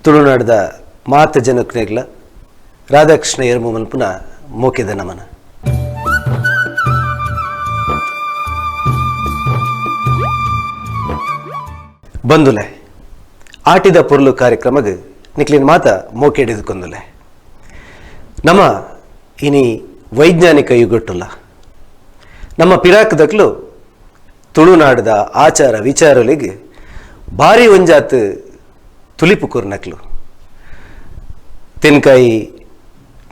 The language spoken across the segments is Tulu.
ತುಳುನಾಡದ ಮಾತ ಜನಕ್ಲೆಗ್ಲ ರಾಧಾಕೃಷ್ಣ ಎರ್ಮು ಮನ್ಪುನ ಮೋಕೆದ ನಮನ. ಬಂದುಲೆ ಆಟಿದ ಪೊರ್ಲು ಕಾರ್ಯಕ್ರಮಗ್ ನಿಕ್ಲಿನ ಮಾತ ಮೋಕೆಡಿದುಕೊಂದುಲೆ. ನಮ್ಮ ಇನಿ ವೈಜ್ಞಾನಿಕ ಯುಗಟ್ಟುಲ್ಲ ನಮ್ಮ ಪಿರಾಕದಕ್ಲು ತುಳುನಾಡದ ಆಚಾರ ವಿಚಾರಗಳಿಗೆ ಭಾರಿ ಒಂಜಾತ್ ತುಲಿಪು ಕೂರ್ನಕ್ಲು. ತೆನ್ಕಾಯಿ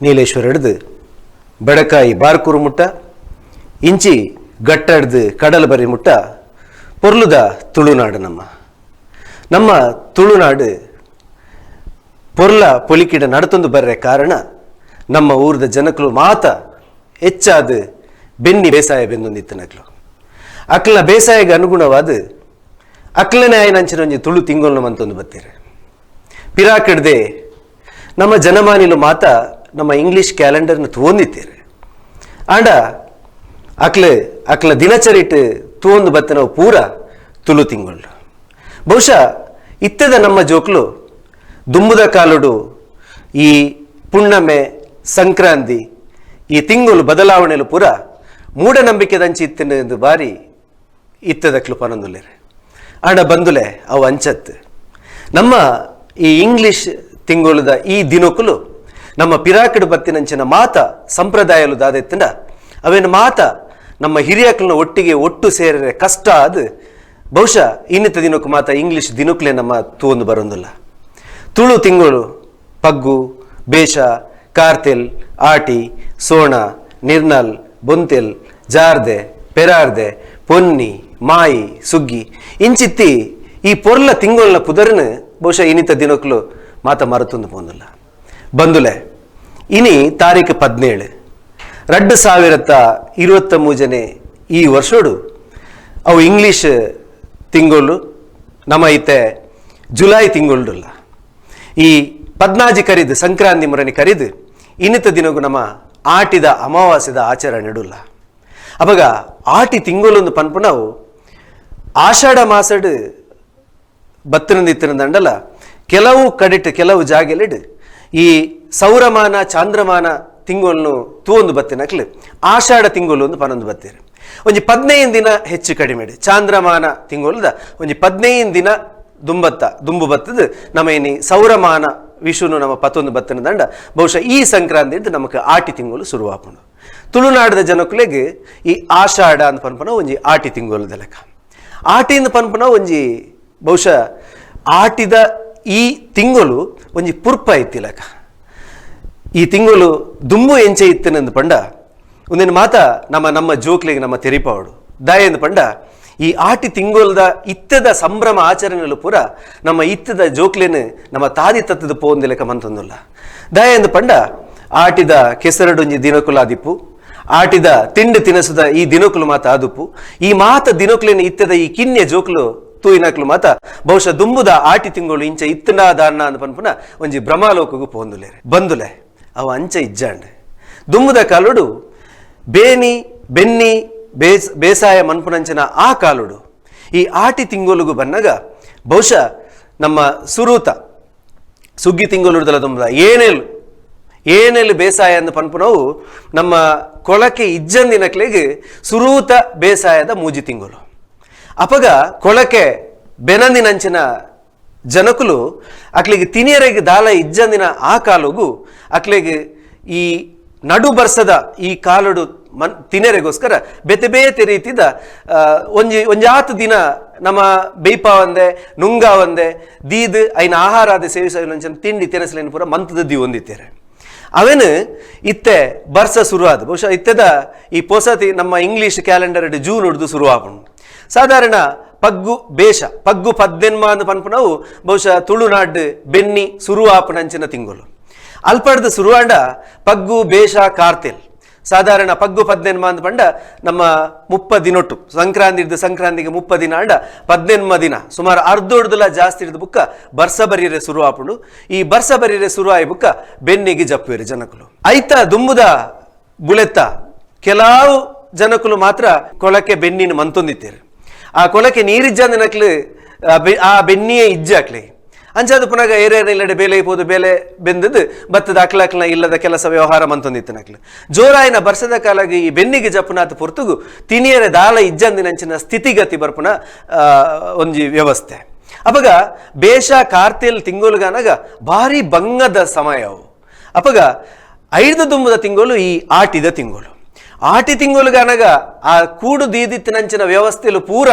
ನೀಲೇಶ್ವರ ಹಿಡ್ದು ಬಡಕಾಯಿ ಬಾರ್ಕೂರು ಮುಟ್ಟ, ಇಂಚಿ ಗಟ್ಟಡ್ದು ಕಡಲ ಬರಿ ಮುಟ್ಟ ಪೊರ್ಲುದ ತುಳುನಾಡು ನಮ್ಮ. ನಮ್ಮ ತುಳುನಾಡು ಪೊರ್ಲ ಪೊಲಿಕಿಡ ನಡತೊಂದು ಬರ್ರೆ ಕಾರಣ ನಮ್ಮ ಊರದ ಜನಕಲು ಮಾತ ಹೆಚ್ಚಾದ ಬೆನ್ನಿ ಬೇಸಾಯ ಬೆಂದೊಂದಿತ್ತನಕ್ಲು. ಅಕ್ಲನ ಬೇಸಾಯಗೆ ಅನುಗುಣವಾದ ಅಕ್ಲನೇ ಆಯ್ನಂಚಿನ ಒಂಜಿ ತುಳು ತಿಂಗೊಲ್ನ ಮಂತೊಂದು ಬತ್ತೀರಿ. ಪಿರಾಕಿಡ್ದೆ ನಮ್ಮ ಜನಮಾನಿಲು ಮಾತ ನಮ್ಮ ಇಂಗ್ಲೀಷ್ ಕ್ಯಾಲೆಂಡರ್ನ ತೋಂದಿತ್ತೀರಿ. ಆಂಡ ಅಕ್ಲ ಅಕ್ಲ ದಿನಚರಿಟ್ ತೋಂದು ಬತ್ತನವು ಪೂರ ತುಳು ತಿಂಗೊಳ್ಳು. ಬಹುಶಃ ಇತ್ತದ ನಮ್ಮ ಜೋಕ್ಲು ದುಂಬುದ ಕಾಲುಡು ಈ ಪುಣ್ಣಮೆ ಸಂಕ್ರಾಂತಿ ಈ ತಿಂಗಳು ಬದಲಾವಣೆಲು ಪೂರ ಮೂಢನಂಬಿಕೆದಂಚಿ ಇತ್ತಿನ ಬಾರಿ ಇತ್ತದಕ್ಲು ಪನೊಂದುಲ್ಲೇರೆ. ಆಂಡ ಬಂದುಲೆ ಅವು ಅಂಚತ್ತು. ನಮ್ಮ ಈ ಇಂಗ್ಲೀಷ್ ತಿಂಗಳುದ ಈ ದಿನಕ್ಕಲು ನಮ್ಮ ಪಿರಾಕಡು ಬತ್ತಿನಂಚಿನ ಮಾತ ಸಂಪ್ರದಾಯಲು ದಾದೆತ್ತಿನ ಅವೇನು ಮಾತ ನಮ್ಮ ಹಿರಿಯಕ್ಲನ್ನ ಒಟ್ಟಿಗೆ ಒಟ್ಟು ಸೇರಿರೆ ಕಷ್ಟ. ಅದು ಬಹುಶಃ ಇನ್ನಿತ ದಿನಕ್ಕೂ ಮಾತ ಇಂಗ್ಲೀಷ್ ದಿನಕ್ಕಲೇ ನಮ್ಮ ತೂಂದು ಬರೋದಿಲ್ಲ. ತುಳು ತಿಂಗಳು ಪಗ್ಗು, ಬೇಷ, ಕಾರ್ತೆಲ್, ಆಟಿ, ಸೋಣ, ನಿರ್ನಲ್, ಬೊಂತೆಲ್, ಜಾರ್ದೆ, ಪೆರಾರ್ದೆ, ಪೊನ್ನಿ, ಮಾಯಿ, ಸುಗ್ಗಿ ಇಂಚಿತ್ತಿ ಈ ಪೊರ್ಲ ತಿಂಗೊಳ್ನ ಪುದರ್ನ ಬಹುಶಃ ಇನ್ನಿತ ದಿನಕ್ಕಲು ಮಾತ ಮರತೊಂದು ಪೋಂದಿಲ್ಲ. ಬಂದುಲೆ ಇನಿ ತಾರೀಕು 17 2023 ಈ ವರ್ಷೋಡು ಅವು ಇಂಗ್ಲೀಷ್ ತಿಂಗಳು ನಮ್ಮ ಐತೆ ಜುಲೈ ತಿಂಗಳುಲ್ಲ. ಈ ಪದ್ನಾಜಿ ಕರಿದು ಸಂಕ್ರಾಂತಿ ಮುರನಿ ಕರಿದು ಇನ್ನಿತ ದಿನಗೂ ನಮ್ಮ ಆಟಿದ ಅಮಾವಾಸ್ಯದ ಆಚರಣೆ ಇಡುಲ್ಲ. ಅವಾಗ ಆಟಿ ತಿಂಗಳೊಂದು ಪನ್ಪು ನಾವು ಆಷಾಢ ಮಾಸಡ್ ಬತ್ತಿನಂದಿತ್ತಿನದಂಡಲ್ಲ ಕೆಲವು ಕಡಿಟ್ ಕೆಲವು ಜಾಗೆಲಿಡ್ ಈ ಸೌರಮಾನ ಚಾಂದ್ರಮಾನ ತಿಂಗಳನ್ನು ತೂವೊಂದು ಬತ್ತಿನಕ್ಲು ಆಷಾಢ ತಿಂಗಳು ಒಂದು ಪನ್ನೊಂದು ಬತ್ತೀರಿ. ಒಂಜಿ 15 ದಿನ ಹೆಚ್ಚು ಕಡಿಮೆ ಚಾಂದ್ರಮಾನ ತಿಂಗೊಳ್ದ ಒಂಜಿ 15 ದಿನ ದುಂಬತ್ತ ದುಂಬು ಬತ್ತದ ನಮ್ಮ ಏನಿ ಸೌರಮಾನ ವಿಷುನು ನಮ್ಮ ಪತ್ತೊಂದು ಬತ್ತಿನ ದಂಡ ಬಹುಶಃ ಈ ಸಂಕ್ರಾಂತಿ ಹಿಡ್ದು ನಮಕ್ ಆಟಿ ತಿಂಗಳು ಶುರುವಾಪುಂಡು. ತುಳುನಾಡದ ಜನಕ್ಕುಲೆಗ್ ಈ ಆಷಾಢ ಅಂತ ಪನ್ಪುನ ಒಂಜಿ ಆಟಿ ತಿಂಗೊಲದ ಲೆಕ್ಕ. ಆಟಿಯಿಂದ ಪನ್ಪುನ ಒಂಜಿ ಬಹುಶಃ ಆಟಿದ ಈ ತಿಂಗಳು ಒಂಜಿ ಪುರ್ಪ ಇತ್ತಿ ಲೆಕ್ಕ. ಈ ತಿಂಗಳು ದುಂಬು ಎಂಚೆ ಇತ್ತನೆಂದು ಪಂಡ ಒಂದಿನ ಮಾತ ನಮ್ಮ ನಮ್ಮ ಜೋಕ್ಲಿಗೆ ನಮ್ಮ ತೆರಿಪಾವಡು ದಾಯೆಂದು ಪಂಡ ಈ ಆಟಿ ತಿಂಗೊಲ್ದ ಇತ್ತದ ಸಂಭ್ರಮ ಆಚರಣೆಲು ಪೂರ ನಮ್ಮ ಇತ್ತದ ಜೋಕ್ಲೇನು ನಮ್ಮ ತಾದಿ ತತ್ತದ ಪೋಂದಿ ಲೆಕ್ಕ ಮಂತೊಂದುಲ್ಲ. ದಾಯೆಂದು ಪಂಡ ಆಟಿದ ಕೆಸರಡೊಂಜಿ ದಿನಕುಲಾದಿಪ್ಪು, ಆಟಿದ ತಿಂಡಿ ತಿನಸುದ ಈ ದಿನಕುಲು ಮಾತ ಆದುಪ್ಪು. ಈ ಮಾತ ದಿನಕುಲೇನು ಇತ್ತದ ಈ ಕಿನ್ಯ ಜೋಕ್ಲು ತೂಯಿನಕ್ಲು ಮಾತ ಬಹುಶಃ ದುಂಬುದ ಆಟಿ ತಿಂಗಳು ಇಂಚ ಇತ್ತನ ದಾನ್ನ ಅಂದ್ ಪನ್ಪುನ ಒಂಜಿ ಭ್ರಮಾಲೋಕಗೂ ಪೋಂದುಲೇರೆ. ಬಂದುಲೆ ಅವ ಅಂಚ ಇಜ್ಜಾಂಡ್. ದುಂಬುದ ಕಾಲುಡು ಬೇನಿ ಬೆನ್ನಿ ಬೇಸಾಯ ಮನ್ಪುನಂಚಿನ ಆ ಕಾಲುಡು ಈ ಆಟಿ ತಿಂಗೊಲುಗು ಬನ್ನಗ ಬಹುಶಃ ನಮ್ಮ ಸುರೂತ ಸುಗ್ಗಿ ತಿಂಗೊಲುಡ್ದಲ ದುಂಬುದ ಏನೇಲು ಏನೇಲು ಬೇಸಾಯ ಅಂದ್ ಪನ್ಪುನವು ನಮ್ಮ ಕೊಳಕೆ ಇಜ್ಜಂದಿನಕ್ಲೆಗ್ ಸುರೂತ ಬೇಸಾಯದ ಮೂಜಿ ತಿಂಗಳು. ಅಪಗ ಕೊಳಕೆ ಬೆನಂದಿನಂಚಿನ ಜನಕುಲು ಅಕ್ಲಿಗೆ ತಿನಿಯರಿಗೆ ದಾಲ ಇಜ್ಜಂದಿನ ಆ ಕಾಲುಗು ಅಕ್ಲಿಗೆ ಈ ನಡು ಬರ್ಸದ ಈ ಕಾಲುಡು ಮನ್ ತಿನೆರೆಗೋಸ್ಕರ ಬೇತೆ ಬೇತೆ ರೀತಿದ ಒಂಜಿ ಒಂಜಾತು ದಿನ ನಮ್ಮ ಬೇಯ್ಪಾವಂದೆ ನುಂಗಾವಂದೆ ದೀದ್ ಐನ ಆಹಾರ ಆದ ಸೇವಿಸ ತಿಂಡಿ ತಿನಸಲೇನು ಪೂರ ಮಂತದ the ಹೊಂದಿತ್ತೇರೆ. ಅವೇನು ಇತ್ತೆ ಬರ್ಸ ಶುರುವಾದ ಬಹುಶಃ ಇತ್ತೆದ ಈ ಪೊಸತಿ ನಮ್ಮ English calendar June ಹಿಡಿದು ಶುರುವಾಪುಂಡು. ಸಾಧಾರಣ ಪಗ್ಗು ಬೇಷ ಪಗ್ಗು ಪದ್ದೆನ್ಮ ಅಂದ್ ಪನ್ಪುನವು ಬಹುಶಃ ತುಳುನಾಡು ಬೆನ್ನಿ ಸುರುವಾಪುನಂಚಿನ ತಿಂಗಳು. ಅಲ್ಪಡ್ದು ಸುರುವಾಂಡ ಪಗ್ಗು ಬೇಷ ಕಾರ್ತೆಲ್ ಸಾಧಾರಣ ಪಗ್ಗು ಪದ್ದೆನ್ಮ ಅಂದ್ ಪಂಡ ನಮ್ಮ 30 ದಿನೊಟ್ಟು ಸಂಕ್ರಾಂತಿ ಹಿಡ್ದು ಸಂಕ್ರಾಂತಿಗೆ 30 ದಿನ ಅಂಡ 18 ದಿನ ಸುಮಾರು ಅರ್ಧೊಡ್ದುಲ ಜಾಸ್ತಿ ಹಿಡ್ದು ಬುಕ್ಕ ಬರ್ಸ ಬರೀರೆ ಶುರು ಆಪುಂಡು. ಈ ಬರ್ಸ ಬರೀರೆ ಶುರು ಆಯಿ ಬುಕ್ಕ ಬೆನ್ನಿಗೆ ಜಪ್ಪುವೆರು ಜನಕುಲು. ಐತ ದುಂಬುದ ಬುಲೆತ್ತ ಕೆಲವು ಜನಕುಲು ಮಾತ್ರ ಕೊಳಕೆ ಬೆನ್ನಿನ ಮಂತೊಂದಿತ್ತೇರು. ಆ ಕೊಳಕೆ ನೀರಿಜ್ಜಂದಿನಕ್ಲು ಆ ಬೆನ್ನಿಯೇ ಇಜ್ಜಾಕ್ಲಿ. ಅಂಚಾದ ಪುನಗ ಏರೇರ ಇಲ್ಲಡೆ ಬೇಲೆ ಪೋದು ಬೇಲೆ ಬೆಂದದ್ದು ಬತ್ತದ ಅಕ್ಲಕ್ಲ ಇಲ್ಲದ ಕೆಲಸ ವ್ಯವಹಾರ ಮಂತೊಂದಿತ್ತು ನಕ್ಲು. ಜೋರಾಯಿನ ಬರ್ಸದ ಕಾಲಾಗಿ ಈ ಬೆನ್ನಿಗೆ ಜಪ್ಪುನಾಥ ಪೊರ್ತುಗು ತಿನಿಯರೆ ದಾಲ ಇಜ್ಜಂದಿನಂಚಿನ ಸ್ಥಿತಿಗತಿ ಬರ್ಪುನ ಒಂಜಿ ವ್ಯವಸ್ಥೆ. ಅಪಗ ಬೇಷ ಕಾರ್ತಿಲ್ ತಿಂಗೊಲುಗಾನಗ ಭಾರಿ ಬಂಗದ ಸಮಯವು. ಅಪಗ ಐದು ದುಂಬದ ತಿಂಗಳು ಈ ಆಟಿದ ತಿಂಗಳು. ಆಟಿ ತಿಂಗೊಲುಗಾನಗ ಆ ಕೂಡು ದೀದಿತ್ತಿನಂಚಿನ ವ್ಯವಸ್ಥೆಲು ಪೂರ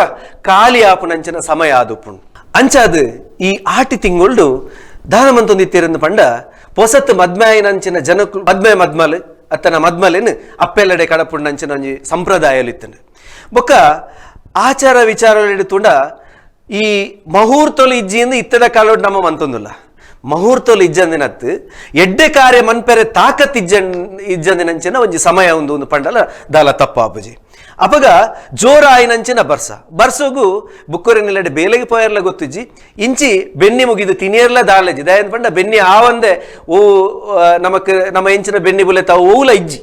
ಖಾಲಿ ಆಪುನಂಚಿನ ಸಮಯ ಆದುಪ್ಪುಂಡು. ಅಂಚಾದು ಈ ಆಟಿ ತಿಂಗೊಳ್ಡು ದಾನಮಂತೊಂದಿತ್ತಿರಂದು ಪಂಡ ಪೊಸತ್ ಮದ್ಮಾಯಿನಂಚಿನ ಜನಕು ಮದ್ಮೆ ಮದ್ಮಲ್ ಅತ್ತನ ಮದ್ಮಲೇನು ಅಪ್ಪೆಲ್ಲಡೆ ಕಡಪುಂಡಂಚಿನ ಒಂಜಿ ಸಂಪ್ರದಾಯಲು ಇತ್ತಂಡು. ಬೊಕ್ಕ ಆಚಾರ ವಿಚಾರ ತುಂಡ ಈ ಮಹೂರ್ತೊಲು ಇಜ್ಜಿಂದು ಇತ್ತದ ಕಾಲೋಡ್ ನಮ್ಮ ಮಂತೊಂದುಲ್ಲ. ಮಹೂರ್ತೊಲು ಇಜ್ಜಂದಿನತ್ತು ಎಡ್ಡೆ ಕಾರ್ಯ ಮನ್ಪೆರೆ ತಾಕತ್ ಇಜ್ಜಂದಿನಂಚಿನ ಒಂಜಿ ಸಮಯ ಒಂದು ಒಂದು ಪಂಡಲ ದಾಲ ತಪ್ಪಾಪುಜಿ. ಅಪಗ ಜೋರಾಯಿನಂಚಿನ ಬರ್ಸ ಬರ್ಸೋಗು ಬುಕ್ಕೊರೆನೆಲ್ಲಡೆ ಬೇಲೆಗೆ ಪೋಯರ್ಲ ಗೊತ್ತಿಜ್ಜಿ ಇಂಚಿ ಬೆನ್ನಿ ಮುಗಿದು ತಿನಿಯರ್ಲ ದಾಲಜಿ ದಯನ್ ಪಂಡ ಬೆನ್ನಿ ಆವಂದೆ ಓ ನಮಕ್ ನಮ್ಮ ಇಂಚಿನ ಬೆನ್ನಿ ಬುಲೆ ತಾವು ಓಲ ಇಜ್ಜಿ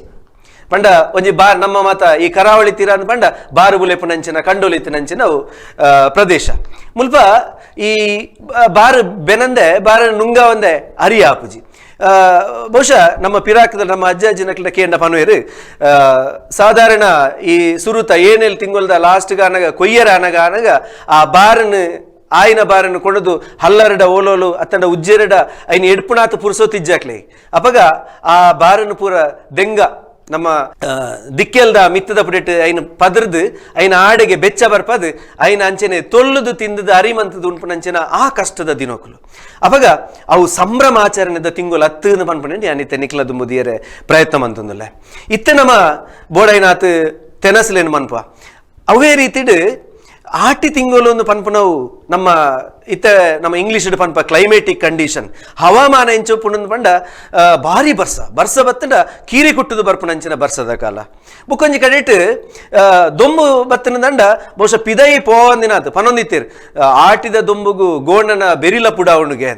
ಪಂಡ ಒಂಜಿ ಬಾ ನಮ್ಮ ಮಾತ ಈ ಕರಾವಳಿ ತೀರ ಅಂದ್ ಪಂಡ ಬಾರು ಬುಲೆಪುನಂಚಿನ ಕಂಡೊಲಿತಿನಂಚಿನ ಪ್ರದೇಶ ಮುಲ್ಪ ಈ ಬಾರು ಬೆನಂದೆ ಬಾರು ನುಂಗ ಒಂದೆ ಅರಿಯಾಪುಜಿ. ಬಹುಶಃ ನಮ್ಮ ಪಿರಾಕದ ನಮ್ಮ ಅಜ್ಜ ಅಜ್ಜಿನ ಕೇಂದ್ರ ಪನ್ವೇರು ಸಾಧಾರಣ ಈ ಸುರುತ ಏನೇಳು ತಿಂಗೊಲ್ದ ಲಾಸ್ಟ್ಗೆ ಅನಗ ಕೊಯ್ಯರ ಅನಗ ಅನಗ ಆ ಬಾರನ್ನು ಆಯ್ನ ಬಾರನ್ನು ಕೊಡದು ಹಲ್ಲರಡ ಓಲೋಲು ಅತ್ತಂಡ ಉಜ್ಜೆರಡ ಐನ ಎಡ್ಪುಣಾತ ಪುರ್ಸೋತಿಜ್ಜಾಕ್ಲೆ. ಅಪಗ ಆ ಬಾರನ್ನು ಪೂರ ದೆಂಗ ನಮ್ಮ ದಿಕ್ಕೆಲ್ದ ಮಿತ್ತದ ಪುಡೆಟ್ ಐನ ಪದರ್ದು ಐನ ಆಡೆಗೆ ಬೆಚ್ಚ ಬರ್ಪದು ಐನ ಅಂಚನೆ ತೊಲ್ಲುದು ತಿಂದದ ಅರಿಮಂತದ ಉಂಪುನಂಚಿನ ಆ ಕಷ್ಟದ ದಿನೋಕುಲು. ಅಪಗ ಅವು ಸಂಭ್ರಮಾಚರಣೆದ ತಿಂಗುಲು ಹತ್ತು ಪನ್ಪುಂಡು ಅನಿತೆ ನಿಕ್ಲದು ಮುದಿಯರೆ ಪ್ರಯತ್ನ ಮಂತಂದುಲ್ಲ. ಇತ್ತೆ ನಮ್ಮ ಬೋಡೈನಾಥ್ ತೆನಸ್ಲೇನು ಮನ್ಪ ಅವೇ ರೀತಿಡು ಆಟಿ ತಿಂಗಳು ಒಂದು ಪನ್ಪುನವು ನಮ್ಮ ಇತ್ತ ನಮ್ಮ ಇಂಗ್ಲೀಷ್ ಪನ್ಪ ಕ್ಲೈಮೇಟಿಕ್ ಕಂಡೀಷನ್ ಹವಾಮಾನ ಎಂಚು ಪುಣಂದು ಪಂಡ ಭಾರಿ ಬರ್ಸ ಬರ್ಸ ಬತ್ತಂಡ ಕೀರಿ ಕುಟ್ಟುದು ಬರ್ಪುನಂಚಿನ ಬರ್ಸದ ಕಾಲ. ಬುಕ್ಕೊಂಜಿ ಕಡೆಟ್ ದೊಂಬು ಬತ್ತನ ದಂಡ ಬಹುಶಃ ಪಿದೈ ಪೋವಂದಿನಾತು ಪನೊಂದಿತ್ತೀರ್ ಆಟಿದ ದೊಂಬುಗು ಗೋಣನ ಬೆರಿಲ ಪುಡಾವಣುಗೆ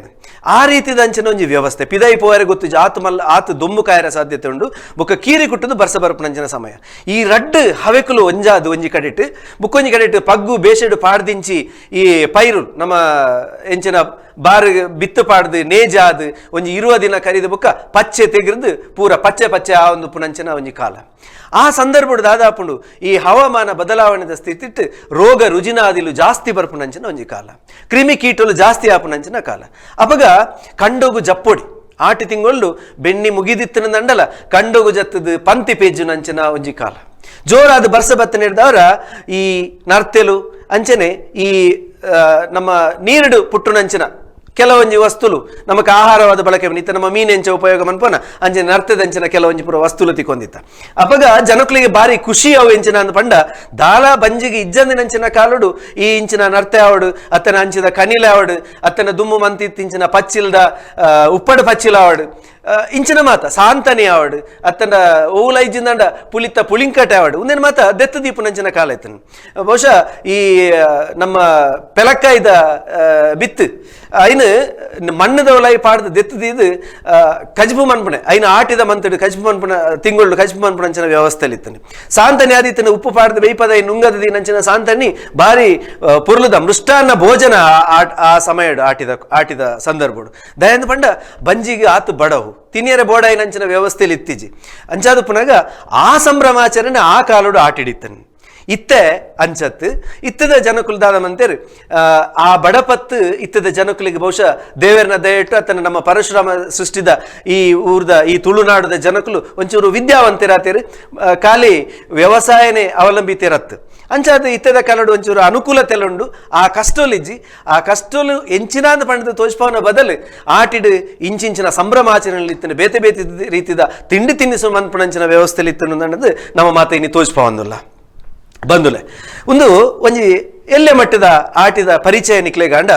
ಆ ರೀತಿದ ಅಂಚಿನ ಒಂಜಿ ವ್ಯವಸ್ಥೆ ಪಿದೈ ಪೋಯರೆ ಗೊತ್ತು ಆತು ಮಲ್ಲ ಆತು ದೊಂಬು ಕಾಯರ ಸಾಧ್ಯತೆ ಉಂಡು. ಬುಕ್ಕ ಕೀರಿ ಕುಟ್ಟುದು ಬರ್ಸ ಬರ್ಪುನಂಚಿನ ಸಮಯ. ಈ ರಡ್ಡು ಹವೆಕುಲು ಒಂಜಾದು ಒಂಜಿ ಕಡೆಟ್ ಬುಕ್ಕೊಂಜಿ ಕಡೆಟ್ ಪಗ್ಗು ಬೇಷೆಡು ಪಾಡ್ದಿಂಚಿ ಈ ಪೈರು ನಮ್ಮ ಎಂಚಿನ ಬಾರು ಬಿತ್ತು ಪಾಡ್ದು ನೇಜಾದು ಒಂಜಿ ಇರುವ ದಿನ ಕರಿದ ಬುಕ್ಕ ಪಚ್ಚೆ ತೆಗೆದು ಪೂರ ಪಚ್ಚೆ ಪಚ್ಚೆ ಆ ಒಂದು ಪುನಂಚಿನ ಒಂಜಿ ಕಾಲ. ಆ ಸಂದರ್ಭಡು ದಾದಾಪುಂಡು ಈ ಹವಾಮಾನ ಬದಲಾವಣೆದ ಸ್ಥಿತಿಟ್ಟು ರೋಗ ರುಜಿನಾದಿಲು ಜಾಸ್ತಿ ಬರ್ಪುನಂಚಿನ ಒಂಜಿ ಕಾಲ, ಕ್ರಿಮಿ ಕೀಟಲು ಜಾಸ್ತಿ ಆಪುನಂಚಿನ ಕಾಲ. ಅಪಗ ಕಂಡೋಗು ಜಪ್ಪೊಡಿ ಆಟಿ ತಿಂಗೊಳ್ಳು ಬೆನ್ನಿ ಮುಗಿದಿತ್ತಿನ ದಂಡಲ ಕಂಡೋಗು ಜತ್ತದು ಪಂತಿ ಪೇಜುನಂಚಿನ ಒಂಜಿ ಕಾಲ. ಜೋರಾದ ಬರ್ಸ ಬತ್ತ ನೀಡಿದವರ ಈ ನರ್ತೆಲು ಅಂಚನೆ ಈ ನಮ್ಮ ನೀರುಡು ಪುಟ್ಟುನಂಚಿನ ಕೆಲವೊಂಜಿ ವಸ್ತುಲು ನಮಕ್ ಆಹಾರವಾದ ಬಳಕೆ ಇತ್ತ ನಮ್ಮ ಮೀನೆಂಚ ಉಪಯೋಗ ಮನ್ಪೋನ ಅಂಚನೆ ನರ್ತದಂಚಿನ ಕೆಲವೊಂಜಿ ಪೂರ ವಸ್ತುಲು ತಿಕ್ಕೊಂದಿತ್ತ. ಅಪಗ ಜನಕುಲಿಗೆ ಭಾರಿ ಖುಷಿ ಅವು ಎಂಚಿನ ಅಂದ್ ಪಂಡ ದಾಲ ಬಂಜಿಗೆ ಇಜ್ಜಂದಿನಂಚಿನ ಕಾಲುಡು ಈ ಇಂಚಿನ ನರ್ತೆ ಆವಡು ಅತ್ತನ ಅಂಚಿದ ಕನಿಲೆ ಆವಡು ಅತ್ತನ ದುಮ್ಮು ಮಂತಿತ್ತಿಂಚಿನ ಪಚ್ಚಿಲ್ದ ಉಪ್ಪಡು ಪಚ್ಚಿಲ ಆವಡು ಇಂಚಿನ ಮಾತ ಸಾಂತನಿ ಆವಡು ಅತ್ತನ ಓಲ ಇಜ್ಜಿಂದಂಡ ಪುಲಿತ ಪುಳಿಂಕಟೆ ಆವಡು ಒಂದೇನು ಮಾತ ದೆತ್ತ ದೀಪನಂಚಿನ ಕಾಲ ಇತ್ತನು. ಬಹುಶಃ ಈ ನಮ್ಮ ಪೆಲಕ್ಕಾಯ್ದ ಬಿತ್ತು ಐನು ಮಣ್ಣದ ಒಲೈ ಪಾಡ್ದು ದೆತ್ತದೀದು ಕಜ್ಬು ಮನ್ಪುಣೆ ಐನ ಆಟಿದ ಮಂತಡು ಕಜ್ಬು ಮನ್ಪುಣ ತಿಂಗಳು ಕಜ್ಬು ಮನ್ಪುಣಂಚಿನ ವ್ಯವಸ್ಥೆಯಲ್ಲಿ ಇತ್ತನು. ಸಾಂತನಿ ಆದಿತ್ತನ ಉಪ್ಪು ಪಾಡ್ದು ಬೇಯ್ಪದ ನುಂಗದ ದಿನಂಚಿನ ಸಾಂತನಿ ಭಾರಿ ಪುರ್ಲದ ಮೃಷ್ಟಾನ್ನ ಭೋಜನ ಆ ಸಮಯಡು ಆಟಿದ ಆಟಿದ ಸಂದರ್ಭಡು. ದಯಂದ ಪಂಡ ಬಂಜಿಗೆ ಆತು ಬಡವು ತಿನಿಯರ ಬೋಡಾಯಿನಂಚಿನ ವ್ಯವಸ್ಥೆಯಲ್ಲಿ ಇತ್ತೀಜಿ. ಅಂಚಾದ ಪುನಗ ಆ ಸಂಭ್ರಮಾಚರಣೆ ಆ ಕಾಲೋಡು ಆಟಿಡಿತ್ತನು. ಇತ್ತೆ ಅಂಚತ್ತು ಇತ್ತದ ಜನಕುಲದಾದ ಮಂತೇರು ಆ ಬಡಪತ್ತು ಇತ್ತದ ಜನಕುಲಿಗೆ ಬಹುಶಃ ದೇವರನ್ನ ದಯಟ್ಟು ಅತನ ನಮ್ಮ ಪರಶುರಾಮ ಸೃಷ್ಟಿದ ಈ ಊರ್ದ ಈ ತುಳುನಾಡದ ಜನಕುಲು ಒಂಚೂರು ವಿದ್ಯಾವಂತರಾತೇರು ಖಾಲಿ ವ್ಯವಸಾಯನೇ ಅವಲಂಬಿತರತ್ತು. ಅಂಚಾದ ಇತ್ತದ ಕಾಲಡು ಒಂಚೂರು ಅನುಕೂಲತೆಲುಂಡು ಆ ಕಷ್ಟೋಲಿಜ್ಜಿ ಆ ಕಷ್ಟೋಲು ಎಂಚಿನಾದ ಪಂಡದ ತೋಜ್ಪಾವನ ಬದಲು ಆಟಿಡು ಇಂಚಿಂಚಿನ ಸಂಭ್ರಮಾಚರಣೆ ಇತ್ತನ ಬೇತೆ ಬೇತೆ ರೀತಿದ ತಿಂಡಿ ತಿನ್ನಿಸು ಮನ್ಪುಣಂಚಿನ ವ್ಯವಸ್ಥೆಲಿ ಇತ್ತನು ಅನ್ನೋದು ನಮ್ಮ ಮಾತ ಇನಿ ತೋಜ್ಪಾವಂದುಲ್ಲ ಬಂದುಲೆ. ಒಂದು ಒಂಜಿ ಎಲ್ಲೆ ಮಟ್ಟದ ಆಟಿದ ಪರಿಚಯ ನಿಕ್ಲೆ ಗಾಂಡ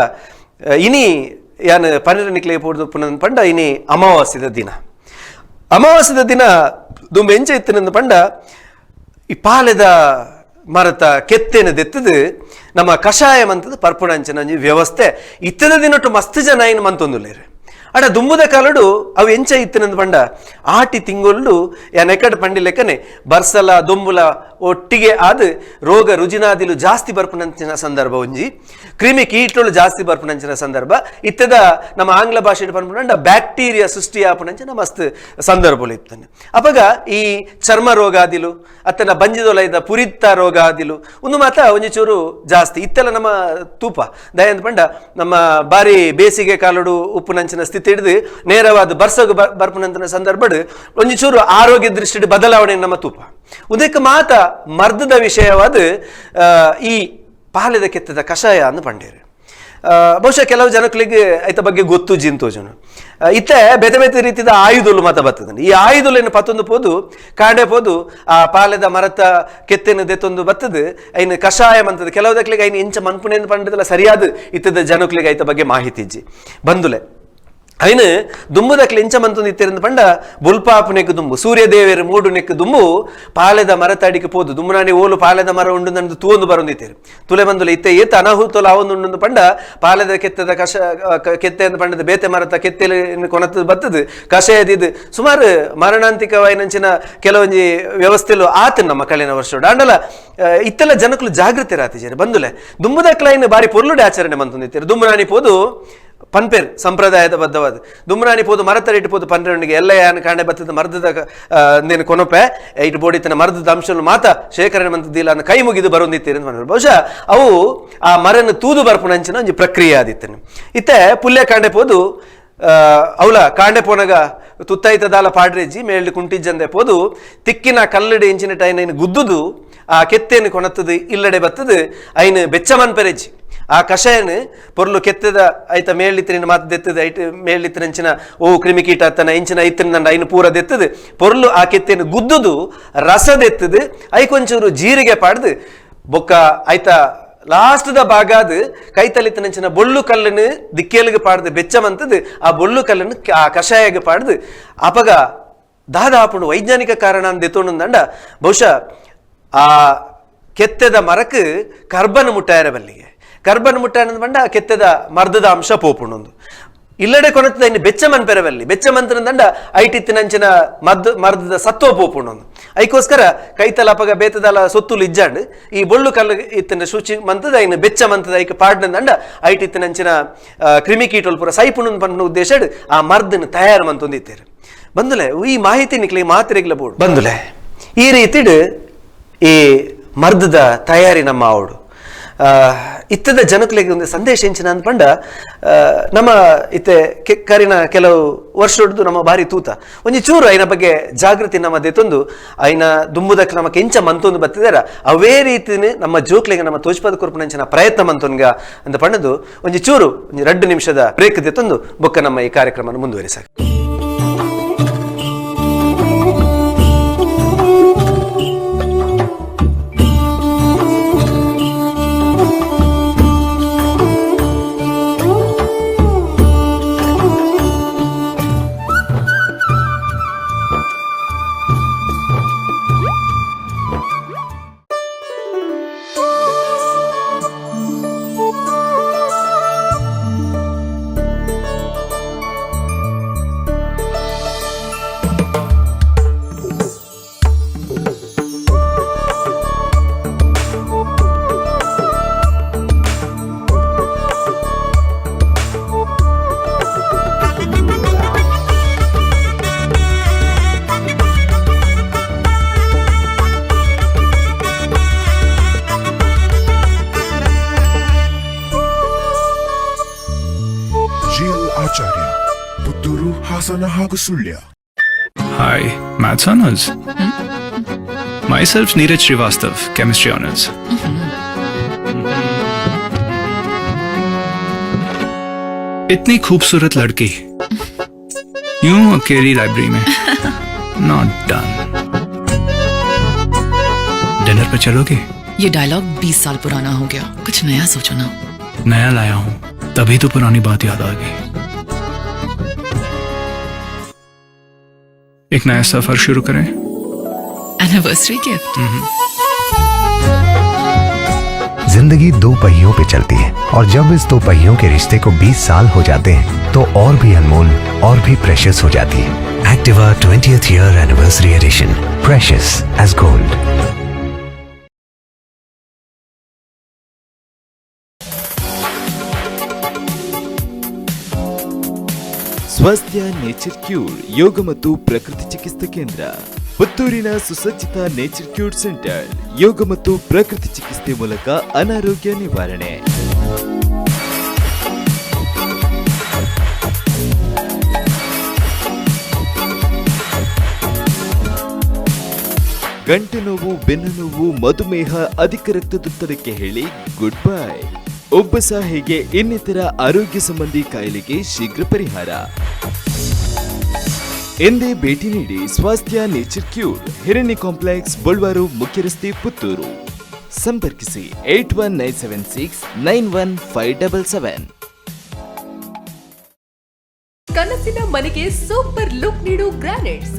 ಇನಿ ಯಾನ್ ಪನ್ನಿರ ನಿಕ್ಲೆ ಪೂರ್ದು ಪುನನ್ ಪಂಡ ಇನಿ ಅಮಾವಾಸ್ಯದ ದಿನ. ಅಮಾವಾಸ್ಯದ ದಿನ ದುಂಬು ಎಂಚ ಇತ್ತಿನಂದು ಪಂಡ ಈ ಪಾಲೆದ ಮರತ ಕೆತ್ತೇನ ದೆತ್ತದು ನಮ್ಮ ಕಷಾಯ ಮಂತದ ಪರ್ಪುಣಂಚಿನ ಒಂಜಿ ವ್ಯವಸ್ಥೆ ಇತ್ತದ ದಿನೊಟ್ಟು ಮಸ್ತ್ ಜನ ಇನ್ನು ಮಂತೊಂದುಲ್ಲೇರು. ಅಡ ದುಂಬುದ ಕಾಲಡು ಅವು ಎಂಚ ಇತ್ತಿನಂದು ಪಂಡ ಆಟಿ ತಿಂಗೊಲ್ಡು ಯಾನ್ ಪಂಡಿ ಲೆಕ್ಕನೆ ಬರ್ಸಲ ದೊಂಬುಲ ಒಟ್ಟಿಗೆ ಆದ್ ರೋಗ ರುಜಿನಾದಿಲು ಜಾಸ್ತಿ ಬರ್ಪುನಂಚಿನ ಸಂದರ್ಭ ಒಂಜಿ, ಕ್ರಿಮಿ ಕೀಟಲು ಜಾಸ್ತಿ ಬರ್ಪುನಂಚಿನ ಸಂದರ್ಭ ಇತ್ತದ ನಮ್ಮ ಆಂಗ್ಲ ಭಾಷೆ ಪನ್ಪುನಂಡ ಬ್ಯಾಕ್ಟೀರಿಯಾ ಸೃಷ್ಟಿ ಆಪುನಂಚಿನ ಮಸ್ತ್ ಸಂದರ್ಭಗಳು ಇತ್ತನೆ. ಅಪಗ ಈ ಚರ್ಮ ರೋಗಾದಿಲು ಅತ್ತನ ಬಂಜಿದೊಲೈದ ಪುರಿತ ರೋಗಾದಿಲು ಒಂದು ಮಾತ ಒಂಜಿ ಚೂರು ಜಾಸ್ತಿ ಇತ್ತೆಲ್ಲ ನಮ್ಮ ತೂಪ ದಯಂದ ಪಂಡ ನಮ್ಮ ಬಾರಿ ಬೇಸಿಗೆ ಕಾಲಡು ಉಪ್ಪುನಂಚಿನ ಸ್ಥಿತಿ ಹಿಡಿದು ನೇರವಾದ ಬರ್ಸಗು ಬರ್ಪುನಂಚಿನ ಸಂದರ್ಭಡ್ ಒಂಜಿ ಚೂರು ಆರೋಗ್ಯ ದೃಷ್ಟಿ ಬದಲಾವಣೆ ನಮ್ಮ ತೂಪ ಉದಕ್ಕೆ ಮಾತ ಮರ್ದದ ವಿಷಯವಾದ ಈ ಪಾಲೆದ ಕೆತ್ತದ ಕಷಾಯ ಅಂದು ಪಂಡೇರು. ಬಹುಶಃ ಕೆಲವು ಜನಗಳಿಗೆ ಐತ ಬಗ್ಗೆ ಗೊತ್ತು ಜಿಂತೋಜನು ಇತ್ತೆ ಬೇತೆ ಬೇತೆ ರೀತಿಯ ಆಯುಧಲು ಮಾತ ಬರ್ತದೆ. ಈ ಆಯುಧಲೇನು ಪತ್ತೊಂದು ಪೋದು ಕಾಂಡೆ ಪೋದು ಆ ಪಾಲೆದ ಮರತ ಕೆತ್ತೆನು ದೆತ್ತೊಂದು ಬರ್ತದೆ ಐನು ಕಷಾಯ ಮಂತದ ಕೆಲವು ಐನು ಇಂಚ ಮನ್ಪುಣೆಂದು ಪಂಡದಲ್ಲ ಸರಿಯಾದ ಇತ್ತದ ಜನಗಳಿಗೆ ಐತ ಬಗ್ಗೆ ಮಾಹಿತಿ ಇಜ್ಜಿ ಬಂದುಲೆ ಐನು ದುಂಬುದಕ್ಲೆ ಇಂಚ ಮಂತೊಂದು ಇತ್ತಿರಂದು ಪಂಡ ಬುಲ್ಪಾಪುನೆಕ್ ದುಂಬು ಸೂರ್ಯದೇವರು ಮೂಡು ನೆಕ್ ದುಂಬು ಪಾಲೆದ ಮರತಡಿಗೆ ಪೋದು ದುಂಬುನಾನಿ ಓಲು ಪಾಲೆದ ಮರ ಉಂಡು ನಂದು ತೂವೊಂದು ಬರೊಂದಿತ್ತೇರು ತುಲೆ ಬಂದುಲೆ ಇತ್ತೆ ಏತ ಅನಾಹುತೊಲ ಅವೊಂದು ಉಂಡು ಪಂಡ ಪಾಲೆದ ಕೆತ್ತದ ಕಷ ಕೆತ್ತೆ ಅಂದ್ ಪಂಡದ ಬೇತೆ ಮರತ ಕೆತ್ತೆಲೆ ಕೊನತದ ಬತ್ತದು ಕಷಾಯದಿದ್ದು ಸುಮಾರು ಮರಣಾಂತಿಕವಾಯಿನಂಚಿನ ಕೆಲವೊಂಜಿ ವ್ಯವಸ್ಥೆಲು ಆತ ನಮ್ಮ ಕಳೆನ ವರ್ಷ ಆಂಡಲ ಇತ್ತೆಲ್ಲ ಜನಕುಲು ಜಾಗೃತಿ ರಾತಿಜಾರೆ ಬಂದುಲೆ ದುಂಬುದಕ್ಲೈನ್ ಬಾರಿ ಪೊರ್ಲುಡೆ ಆಚರಣೆ ಮಂತೊಂದಿತ್ತೇರು ದುಂಬುನಾನಿ ಪೋದು ಪನ್ಪೇರ್ ಸಂಪ್ರದಾಯದ ಬದ್ಧವಾದ ದುಮ್ರಾನಿ ಪೋದು ಮರತರ ಇಟ್ಟು ಪೋದು ಪನ್ರೆಂಡಿಗೆ ಎಲ್ಲ ಯಾನ್ ಕಾಂಡೆ ಬತ್ತದ ಮರ್ದದ ನೇನು ಕೊನೊಪೆ ಇಟ್ಟು ಬೋಡಿತನ ಮರ್ದದ ಅಂಶವನ್ನು ಮಾತ ಶೇಖರಣೆ ಮಂತದಿಲ್ಲ ಅನ್ನ ಕೈ ಮುಗಿದು ಬರೊಂದಿತ್ತೀರಿ ಅಂತ ಮನ್ಪೇರು. ಬಹುಶಃ ಅವು ಆ ಮರನ ತೂದು ಬರ್ಪುನಂಚಿನ ಒಂಜಿ ಪ್ರಕ್ರಿಯೆ ಆದಿತ್ತನೆ. ಇತ್ತೆ ಪುಲ್ಯ ಕಾಂಡೆ ಪೋದು ಅವಲ ಕಾಂಡೆ ಪೋನಗ ತುತ್ತೈತದಾಲ ಪಾಡ್ರೆಜ್ಜಿ ಮೇಲ್ಡ್ ಕುಂಟಿಜ್ಜಂದೆ ಪೋದು ತಿಕ್ಕಿನ ಕಲ್ಲಡಿ ಇಂಚಿನ ಟೈನ ಗುದ್ದುದು ಆ ಕೆತ್ತೇನು ಕೊನತ್ತದು ಇಲ್ಲಡೆ ಬತ್ತದು ಐನು ಬೆಚ್ಚ ಮನ್ಪೆರೆಜ್ಜಿ ಆ ಕಷಾಯನ ಪೊರ್ಲು ಕೆತ್ತದ ಐತ ಮೇಳಿತ್ತಿನ ಮಾತು ದೆತ್ತದ ಐಟ್ ಮೇಳಿತ್ತಿನಂಚಿನ ಓ ಕ್ರಿಮಿಕೀಟ ತನ ಇಂಚಿನ ಐತಿನ ಐನು ಪೂರ ದೆತ್ತದು ಪೊರ್ಲು ಆ ಕೆತ್ತೇನು ಗುದ್ದುದು ರಸ ದೆತ್ತದು ಐಕೊಂಚೂರು ಜೀರಿಗೆ ಪಾಡ್ದು ಬೊಕ್ಕ ಐತ ಲಾಸ್ಟ್ದ ಭಾಗಾದ ಕೈತಲಿತ್ತನಂಚಿನ ಬೊಳ್ಳು ಕಲ್ಲನ್ನು ದಿಕ್ಕೇಲಿಗೆ ಪಾಡ್ದು ಬೆಚ್ಚಮಂತದ್ದು ಆ ಬೊಳ್ಳು ಕಲ್ಲನ್ನು ಆ ಕಷಾಯಗೆ ಪಾಡ್ದು ಅಪಗ ದಾದಾಪುಂಡು ವೈಜ್ಞಾನಿಕ ಕಾರಣ ಅಂದೆತ್ತೊಂದಂಡ ಬಹುಶಃ ಆ ಕೆತ್ತೆದ ಮರಕ್ಕೆ ಕರ್ಬನ್ ಮುಟ್ಟಾಯರ ಬಲ್ಲಿಗೆ ಕರ್ಬನ್ ಮುಟ್ಟಾಯನ ಬಂಡ ಕೆತ್ತೆದ ಮರ್ದದ ಅಂಶ ಪೋಪುಂಡೊಂದು ಇಲ್ಲಡೆ ಕೊನತದ ಇನ್ನು ಬೆಚ್ಚ ಮನ್ಪೆರವಲ್ಲಿ ಬೆಚ್ಚ ಮಂತ್ರದಂಡ ಐಟಿತ್ತಿನಂಚಿನ ಮದ್ದು ಮರ್ದದ ಸತ್ವ ಪೋಪುಂಡೊಂದು ಐಕೋಸ್ಕರ ಕೈತಲ ಅಪಗ ಬೇತದಲ ಸೊತ್ತುಲು ಇಜ್ಜಾಂಡ್ ಈ ಬೊಳ್ಳು ಕಲ್ಲು ಇತ್ತಿನ ಶುಚಿ ಮಂತದ ಐನು ಬೆಚ್ಚ ಮಂತದ ಐಕ ಪಾಡ್ನಂಡ ಐಟಿತ್ತಿನಂಚಿನ ಕ್ರಿಮಿಕೀಟೋಲ್ ಪೂರ ಸೈಪುಣನ್ ಪನ್ಪುನ ಉದ್ದೇಶ ಆ ಮರ್ದನ್ನು ತಯಾರು ಮಂತೊಂದಿತ್ತೇರು ಬಂದುಲೆ ಈ ಮಾಹಿತಿ ನಿಕ್ಲೆ ಮಾತ್ರೆಗ್ಲ ಬೋಡು ಬಂದುಲೆ ಈ ರೀತಿಡ್ ಈ ಮರ್ದದ ತಯಾರಿ ನಮ್ಮ ಅವಡು ಇತ್ತದ ಜನಕ್ಲೆಗ್ ಒಂದು ಸಂದೇಶ ಎಂಚಿನ ಅಂದ್ಪಂಡ ನಮ್ಮ ಇತ್ತೆ ಕರಿನ ಕೆಲವು ವರ್ಷ ನಮ್ಮ ಬಾರಿ ತೂತ ಒಂಜಿ ಚೂರು ಐನ ಬಗ್ಗೆ ಜಾಗೃತಿ ನಮ್ಮ ದೆತ್ತೊಂದು ಐನ ದುಂಬುದಕ್ಕೆ ನಮ್ಮ ಕೆಂಚ ಮಂತೊಂದು ಬತ್ತಿದಾರ ಅವೇ ರೀತಿನೇ ನಮ್ಮ ಜೋಕ್ಲೆಗೆ ನಮ್ಮ ತೋಚ್ಪದ ಕೊರ್ಪುನಂಚಿನ ಪ್ರಯತ್ನ ಮಂತೊನ್ಗ ಅಂತ ಪಂಡದು ಒಂಜಿ ಚೂರು ಒಂಜಿ 2 ನಿಮಿಷದ ಬ್ರೇಕ್ ದೆತ್ತೊಂದು ಬೊಕ್ಕ ನಮ್ಮ ಈ ಕಾರ್ಯಕ್ರಮ ಮುಂದುವರಿಸ. Sullia. Hi, Maths Honors. Myself Neeraj Srivastav, Chemistry Honors. इतनी खूबसूरत लड़की यूं अकेली लाइब्रेरी में. Not done. Dinner पर चलोगे? ये डायलॉग 20 साल पुराना हो गया, कुछ नया सोचो ना. नया लाया हूँ तभी तो पुरानी बात याद आ गई. एक नया सफर शुरू करें. Anniversary gift. जिंदगी दो पहियों पे चलती है और जब इस दो पहियों के रिश्ते को 20 साल हो जाते हैं तो और भी अनमोल और भी प्रेशियस हो जाती है। Activa 20th year anniversary edition, precious as gold. Swasthya nature cure ಯೋಗ ಮತ್ತು ಪ್ರಕೃತಿ ಚಿಕಿತ್ಸಾ ಕೇಂದ್ರ, ಪುತ್ತೂರಿನ ಸುಸಜ್ಜಿತ nature cure centre ಯೋಗ ಮತ್ತು ಪ್ರಕೃತಿ ಚಿಕಿತ್ಸೆ ಮೂಲಕ ಅನಾರೋಗ್ಯ ನಿವಾರಣೆ. ಗಂಟು ನೋವು, ಬೆನ್ನು ನೋವು, ಮಧುಮೇಹ, ಅಧಿಕ ರಕ್ತದೊತ್ತಡಕ್ಕೆ ಹೇಳಿ ಗುಡ್ ಬೈ. ಉಬ್ಬಸ ಹೀಗೆ ಇನ್ನಿತರ ಆರೋಗ್ಯ ಸಂಬಂಧಿ ಕಾಯಿಲೆಗೆ ಶೀಘ್ರ ಪರಿಹಾರ. ಎಂದೇ ಭೇಟಿ ನೀಡಿ Swasthya nature cure, Hiranya complex, Bolwaru ಮುಖ್ಯ ರಸ್ತೆ, ಪುತ್ತೂರು. ಸಂಪರ್ಕಿಸಿ 8197691577. ಕನಸಿನ ಮನೆಗೆ ಸೂಪರ್ ಲುಕ್ ನೀಡು granites.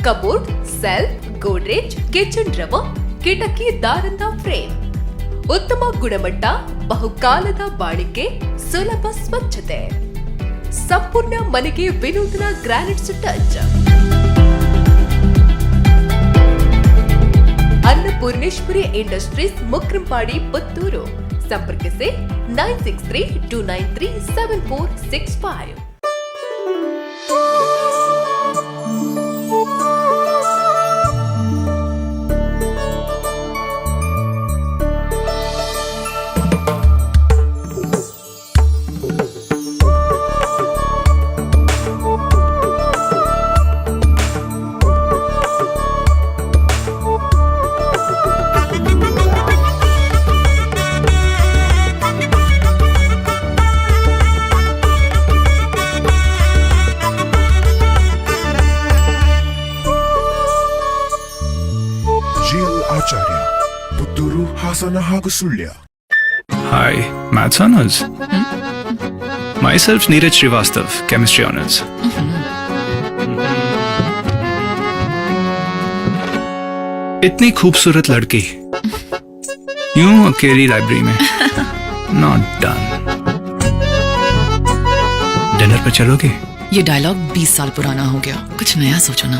Cupboard, shelf, Godrej, kitchen drawer, ಕಿಟಕಿ ದಾರದ ಫ್ರೇಮ್. ಉತ್ತಮ ಗುಣಮಟ್ಟ, ಬಹುಕಾಲದ ಬಾಳಿಕೆ, ಸುಲಭ ಸ್ವಚ್ಛತೆ. ಸಂಪೂರ್ಣ ಮನೆಗೆ ವಿನೂತನ granites touch. Annapoorneshwari industries, Mukrampadi, Puttur. ಸಂಪರ್ಕಿಸಿ 9632937465. ಜಿಎಲ್ ಆಚಾರ್ಯ, ಪುತ್ತೂರು, ಹಾಸನ ಹಾಗೂ Sullia. Hi, maths honours. Myself Neeraj Srivastav, chemistry honours. इतनी खूबसूरत लड़की यूं अकेली लाइब्रेरी में, not done. Dinner पर चलोगे? ये डायलॉग 20 साल पुराना हो गया, कुछ नया सोचो ना।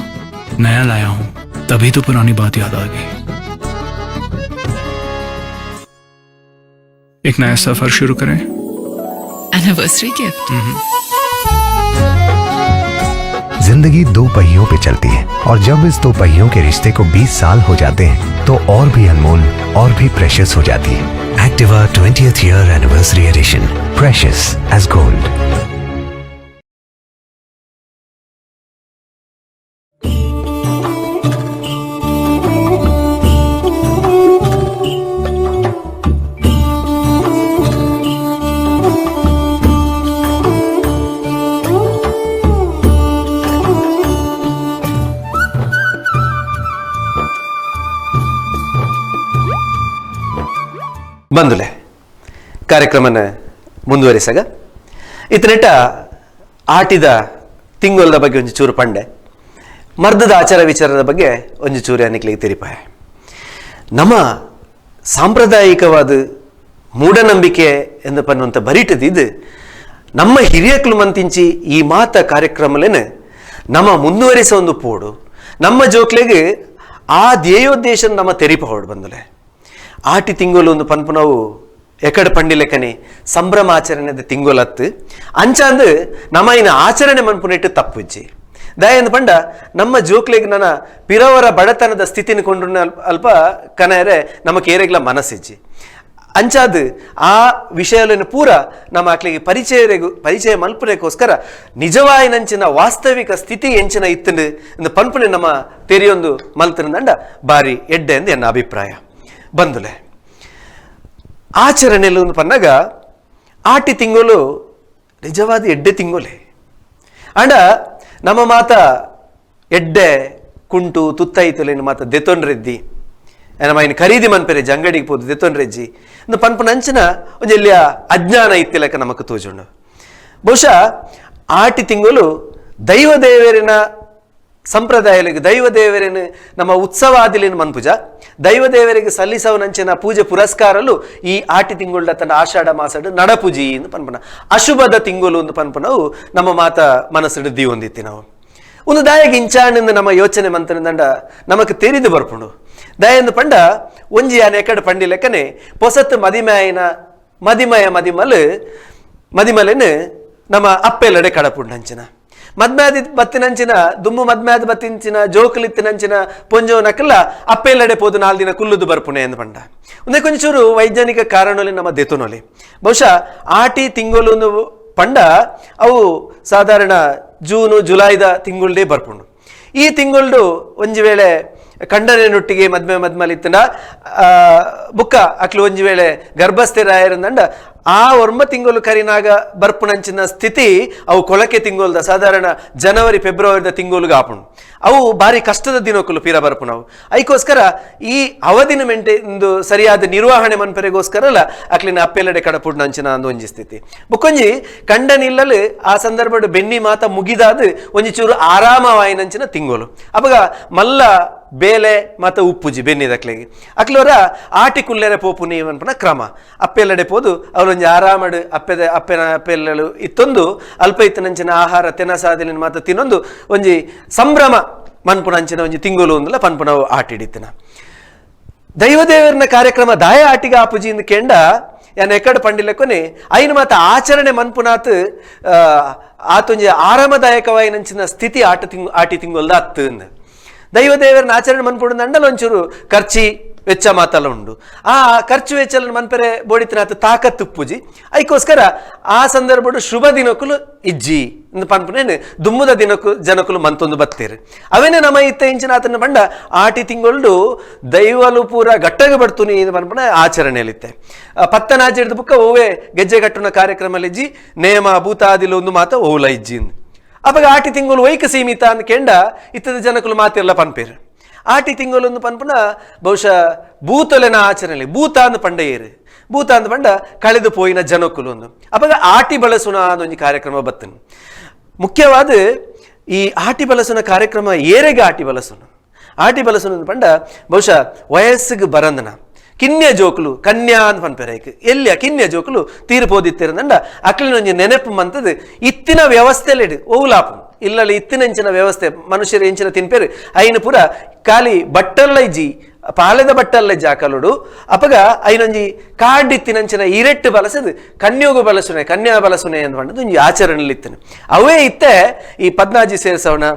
नया लाया हूं, तभी तो पुरानी बात याद आ गई। एक नया सफर शुरू करें? Anniversary gift. जिंदगी दो पहियों पे चलती है और जब इस दो पहियों के रिश्ते को 20 साल हो जाते हैं तो और भी अनमोल और भी प्रेशियस हो जाती है। Activa 20th year anniversary edition, precious as gold. ಬಂದುಲೆ ಕಾರ್ಯಕ್ರಮನ ಮುಂದುವರಿಸಾಗ ಇತನೆಟ ಆಟಿದ ತಿಂಗೊಲದ ಬಗ್ಗೆ ಒಂಜಿ ಚೂರು ಪಂಡೆ, ಮರ್ದದ ಆಚಾರ ವಿಚಾರದ ಬಗ್ಗೆ ಒಂಜಿ ಚೂರು ಅನಿಕ್ಲಿಗೆ ತೆರಿಪಾಯ. ನಮ್ಮ ಸಾಂಪ್ರದಾಯಿಕವಾದ ಮೂಢನಂಬಿಕೆ ಎಂದು ಪನ್ನುವಂಥ ಬರಿಟದಿದ್ದು ನಮ್ಮ ಹಿರಿಯಕ್ಲು ಮಂತಿಂಚಿ ಈ ಮಾತ ಕಾರ್ಯಕ್ರಮಲೇನೆ ನಮ್ಮ ಮುಂದುವರಿಸೋ ಒಂದು ಪೋಡು ನಮ್ಮ ಜೋಕ್ಲೆಗೆ ಆ ಧ್ಯೇಯೋದ್ದೇಶ ನಮ್ಮ ತೆರಿಪ ಹೊರಡು ಬಂದಲೆ. ಆಟಿ ತಿಂಗಳು ಒಂದು ಪನ್ಪು ನಾವು ಎಕಡೆ ಪಂಡಿಲೆಕ್ಕನೆ ಸಂಭ್ರಮಾಚರಣೆದ ತಿಂಗೊಲತ್ತು ಅಂಚಾಂದು ನಮ್ಮ ಇನ್ನು ಆಚರಣೆ ಮನ್ಪುನಿಟ್ಟು ತಪ್ಪುಜ್ಜಿ ದಯಂದು ಪಂಡ ನಮ್ಮ ಜೋಕ್ಲೆಗ್ ನನ್ನ ಪಿರವರ ಬಡತನದ ಸ್ಥಿತಿನ ಕೊಂಡು ಅಲ್ಪ ಕನಯರೆ ನಮ್ಮ ಕೇರೆಗ್ಲ ಮನಸ್ಸಿಜ್ಜಿ ಅಂಚಾದು ಆ ವಿಷಯಗಳನ್ನು ಪೂರ ನಮ್ಮ ಆಕ್ಲಿಗೆ ಪರಿಚಯ ಮಲ್ಪನೆಗೋಸ್ಕರ ನಿಜವಾಯಿನಂಚಿನ ವಾಸ್ತವಿಕ ಸ್ಥಿತಿ ಎಂಚಿನ ಇತ್ತಂದು ಇಂದು ಪನ್ಪುನೆ ನಮ್ಮ ತೆರಿಯೊಂದು ಮಲ್ತನದಂಡ ಬಾರಿ ಎಡ್ಡೆ ಎಂದು ಎನ್ನ ಅಭಿಪ್ರಾಯ. ಬಂದುಲೆ ಆಚರಣೆಯಲ್ಲಿ ಒಂದು ಪನ್ನಾಗ ಆಟಿ ತಿಂಗಳು ನಿಜವಾದ ಎಡ್ಡೆ ತಿಂಗೋಲೆ ಅಂಡ ನಮ್ಮ ಮಾತ ಎಡ್ಡೆ ಕುಂಟು ತುತ್ತೈತಲೇನು ಮಾತ ದೆತೊನ್ರೆದ್ದಿ ನಮ್ಮ ಇನ್ನು ಖರೀದಿ ಮನ್ಪೆರೆ ಅಂಗಡಿಗೆ ಪೋದು ದೆತೊನ್ರೆಜ್ಜಿ ಇಂದು ಪನ್ಪುನಂಚಿನ ಒಂಜಿ ಎಲ್ಲಿಯ ಅಜ್ಞಾನ ಇತ್ತಿಲಕ ನಮಕ್ ತೋಜುಂಡು. ಬಹುಶಃ ಆಟಿ ತಿಂಗಳು ದೈವ ದೇವರಿನ ಸಂಪ್ರದಾಯಗಳಿಗೆ ದೈವ ದೇವರೇನು ನಮ್ಮ ಉತ್ಸವ ಆದಿಲೇನು ಮನ್ಪುಜ ದೈವ ದೇವರಿಗೆ ಸಲ್ಲಿಸವನಂಚಿನ ಪೂಜೆ ಪುರಸ್ಕಾರಲು ಈ ಆಟಿ ತಿಂಗುಳ್ಳ ತನ್ನ ಆಷಾಢ ಮಾಸಡು ನಡಪೂಜಿ ಎಂದು ಪನ್ಪುನ ಅಶುಭದ ತಿಂಗಳು ಒಂದು ಪನ್ಪುನವು ನಮ್ಮ ಮಾತ ಮನಸ್ಸು ದೀವೊಂದಿತ್ತಿ ನಾವು ಒಂದು ದಾಯಗೆ ಇಂಚಾಣಿಂದ ನಮ್ಮ ಯೋಚನೆ ಮಂತನದಂಡ ನಮಕ್ ತೆರಿದು ಬರ್ಪುಂಡು ದಯಂದು ಪಂಡ ಒಂಜಿ ಯಾನೆ ಎಕಡೆ ಪಂಡಿ ಲೆಕ್ಕನೆ ಪೊಸತ್ತು ಮದಿಮಯನ ಮದಿಮಯ ಮದಿಮಲ್ ಮದಿಮಲೇನು ನಮ್ಮ ಅಪ್ಪೆಲ್ಲಡೆ ಕಡಪುಂಡಂಚಿನ ಮದ್ಮ್ಯಾದಿ ಬತ್ತಿನಂಚಿನ ದುಮ್ಮು ಮದ್ಮ್ಯಾದ ಬತ್ತಿಂಚಿನ ಜೋಕುಲಿತ್ತಿನಂಚಿನ ಪೊಂಜೋ ನಕಲ್ಲ ಅಪ್ಪೆಲ್ಲಡೆ ಪೋದು ನಾಲ್ ದಿನ ಕುಲ್ಲುದು ಬರ್ಪುಣೆ ಎಂದು ಪಂಡ ಒಂದೇ ಕೊಂಚೂರು ವೈಜ್ಞಾನಿಕ ಕಾರಣಲಿ ನಮ್ಮ ದೆತುನೊಲಿ ಬಹುಶಃ ಆಟಿ ತಿಂಗಳು ಪಂಡ ಅವು ಸಾಧಾರಣ ಜೂನು ಜುಲೈದ ತಿಂಗುಳ್ದೇ ಬರ್ಪುಂಡು. ಈ ತಿಂಗುಳ್ಡು ಒಂಜಿ ವೇಳೆ ಕಂಡನೆನೊಟ್ಟಿಗೆ ಮದ್ಮೆ ಮದ್ಮಲಿತ್ತಂಡ ಬುಕ್ಕ ಅಕ್ಲು ಒಂಜಿ ವೇಳೆ ಗರ್ಭಸ್ಥಿರಾಯರಂದಂಡ ಆ ಒರ್ಮ ತಿಂಗಳು ಕರಿನಾಗ ಬರ್ಪುನಂಚಿನ ಸ್ಥಿತಿ ಅವು ಕೊಳಕೆ ತಿಂಗೊಲ್ದ ಸಾಧಾರಣ ಜನವರಿ ಫೆಬ್ರವರಿದ ತಿಂಗೊಲ್ಗೆ ಆಪುಂಡು. ಅವು ಭಾರಿ ಕಷ್ಟದ ದಿನಕ್ಕಲು ಪೀರ ಬರ್ಪುನವು. ಐಕೋಸ್ಕರ ಈ ಅವಧಿನ ಮೆಂಟೆ ಇಂದು ಸರಿಯಾದ ನಿರ್ವಹಣೆ ಮನ್ಪೆರೆಗೋಸ್ಕರಲ್ಲ ಅಕ್ಲಿನ ಅಪ್ಪೆಲ್ಲಡೆ ಕಡಪುಡ್ನಂಚಿನ ಅಂದು ಒಂಜಿ ಸ್ಥಿತಿ. ಬುಕ್ಕೊಂಜಿ ಕಂಡನಿಲ್ಲಲು ಆ ಸಂದರ್ಭಡು ಬೆನ್ನಿ ಮಾತ ಮುಗಿದಾದ ಒಂಜಿ ಚೂರು ಆರಾಮವಾಯಿನಂಚಿನ ತಿಂಗೋಲು. ಅಪಗ ಮಲ್ಲ ಬೇಲೆ ಮಾತ ಉಪ್ಪುಜಿ ಬೆನ್ನಿದಕ್ಲೆಗೆ ಅಕ್ಲೋರ ಆಟಿ ಕುಲ್ಲೆರೆ ಪೋಪು ನೀವನ್ಪನ ಕ್ರಮ ಅಪ್ಪೆಲ್ಲಡೆ ಪೋದು ಅವರೊಂಜಿ ಆರಾಮಡು ಅಪ್ಪೆದ ಅಪ್ಪೆನ ಅಪ್ಪೆಲ್ಲಳು ಇತ್ತೊಂದು ಅಲ್ಪ ಇತ್ತನಂಚಿನ ಆಹಾರ ತೆನಸಾದಿಲಿನ ಮಾತ ತಿನ್ನೊಂದು ಒಂಜಿ ಸಂಭ್ರಮ ಮನ್ಪುನಂಚಿನ ಒಂಜಿ ತಿಂಗುಲು ಒಂದಲ್ಲ ಪನ್ಪುನವು ಆಟಿಡಿತ್ತಿನ ದೈವದೇವರನ ಕಾರ್ಯಕ್ರಮ ದಾಯ ಆಟಿಗ ಆಪುಜಿ ಇಂದು ಕೆಂಡ ಯಾನ್ ಎಕ್ಕಡ ಪಂಡಿಲೆಕ್ಕೊನೆ ಐನು ಮಾತ ಆಚರಣೆ ಮನ್ಪುನಾತ್ ಆತೊಂಜಿ ಆರಾಮದಾಯಕವಾಯಿನಂಚಿನ ಸ್ಥಿತಿ ಆಟಿ ತಿಂಗೊಲ್ದ ಅತ್ತು ದೈವದೇವರನ್ನ ಆಚರಣೆ ಮನ್ಪುಡು ಅಂಡಲ ಒಂಚೂರು ಖರ್ಚಿ ವೆಚ್ಚ ಮಾತಲ್ಲ ಉಂಡು. ಆ ಖರ್ಚು ವೆಚ್ಚలను ಮನ್ಪೆರೆ ಬೋಡಿತಿನಾತ ತಾಕತ್ತು ಪೂಜಿ ಐಕೋಸ್ಕರ ಆ ಸಂದರ್ಭಡು ಶುಭ ದಿನಕ್ಕೂ ಇಜ್ಜಿ ಪನ್ಪುನೇನು ದುಮ್ಮದ ದಿನಕ್ಕೂ ಜನಕುಲು ಮಂತೊಂದು ಬತ್ತೀರು ಅವೇನೆ ನಮ್ಮ ಇತ್ತ ಇಂಚಿನ ಆತನ ಬಂಡ ಆಟಿ ತಿಂಗಳು ದೈವಲು ಪೂರ ಗಟ್ಟಗೆ ಬಡ್ತುನಿ ಇದು ಪನ್ಪುನ ಆಚರಣೆಯಲ್ಲಿತ್ತೆ. ಪತ್ತನಾಚರಿದ ಬುಕ್ಕ ಓವೇ ಗೆಜ್ಜೆ ಕಟ್ಟುನ ಕಾರ್ಯಕ್ರಮಲಿಜ್ಜಿ ನೇಮ ಭೂತಾದಿಲು ಒಂದು ಮಾತ ಓಲ ಇಜ್ಜಿ ಅವಾಗ ಆಟಿ ತಿಂಗಳು ವೈಕ ಸೀಮಿತ ಅಂದ್ ಕೆಂಡ ಇತ್ತದ ಜನಕುಲು ಮಾತಿರಲ್ಲ ಪನ್ಪೇರು. ಆಟಿ ತಿಂಗಳೊಂದು ಪನ್ಪುನ ಬಹುಶಃ ಭೂತೊಲೆನ ಆಚರಣೆ ಭೂತ ಅಂದ್ ಪಂಡೆಯೇರು ಭೂತ ಅಂದ್ ಪಂಡ ಕಳೆದು ಪೋಯಿನ ಜನಕುಲು ಒಂದು ಅವಾಗ ಆಟಿ ಬಳಸುನ ಒಂಜಿ ಕಾರ್ಯಕ್ರಮ ಬತ್ತನು. ಮುಖ್ಯವಾದ ಈ ಆಟಿ ಬಳಸುನ ಕಾರ್ಯಕ್ರಮ ಏರೆಗೆ ಆಟಿ ಬಳಸುನ ಆಟಿ ಬಳಸುನ ಪಂಡ ಬಹುಶಃ ವಯಸ್ಸಿಗೆ ಬರಂದನ ಕಿನ್ಯ ಜೋಕುಲು ಕನ್ಯಾ ಅಂತ ಪನ್ಪೆರೈಕ್ ಎಲ್ಲಿಯ ಕಿನ್ಯ ಜೋಕುಲು ತೀರ್ಪೋದಿತ್ತಿರಂದಂಡ ಅಕ್ಲಿನೊಂಜಿ ನೆನಪು ಮಂತದ್ದು ಇತ್ತಿನ ವ್ಯವಸ್ಥೆಲಿಡು ಓಲಾಪು ಇಲ್ಲಲ್ಲಿ ಇತ್ತಿನಂಚಿನ ವ್ಯವಸ್ಥೆ ಮನುಷ್ಯರು ಎಂಚಿನ ತಿನ್ಪೇರು ಐನು ಪೂರ ಖಾಲಿ ಬಟ್ಟಲ್ಲ ಇಜ್ಜಿ ಪಾಲೆದ ಬಟ್ಟಲ್ಲ ಇಜ್ಜಿ ಆಕಲುಡು ಅಪಗ ಐನೊಂಜಿ ಕಾಡಿತ್ತಿನಂಚಿನ ಇರೆಟ್ಟು ಬಲಸದು ಕನ್ಯೋಗು ಬಲಸುನೆ ಕನ್ಯಾ ಬಲಸುನೆ ಅಂತ ಪಂಡದು ಒಂಜಿ ಆಚರಣೆಯಲ್ಲಿ ಇತ್ತನು ಅವೇ ಇತ್ತೆ ಈ ಪದ್ನಾಜಿ ಸೇರಿಸವಣ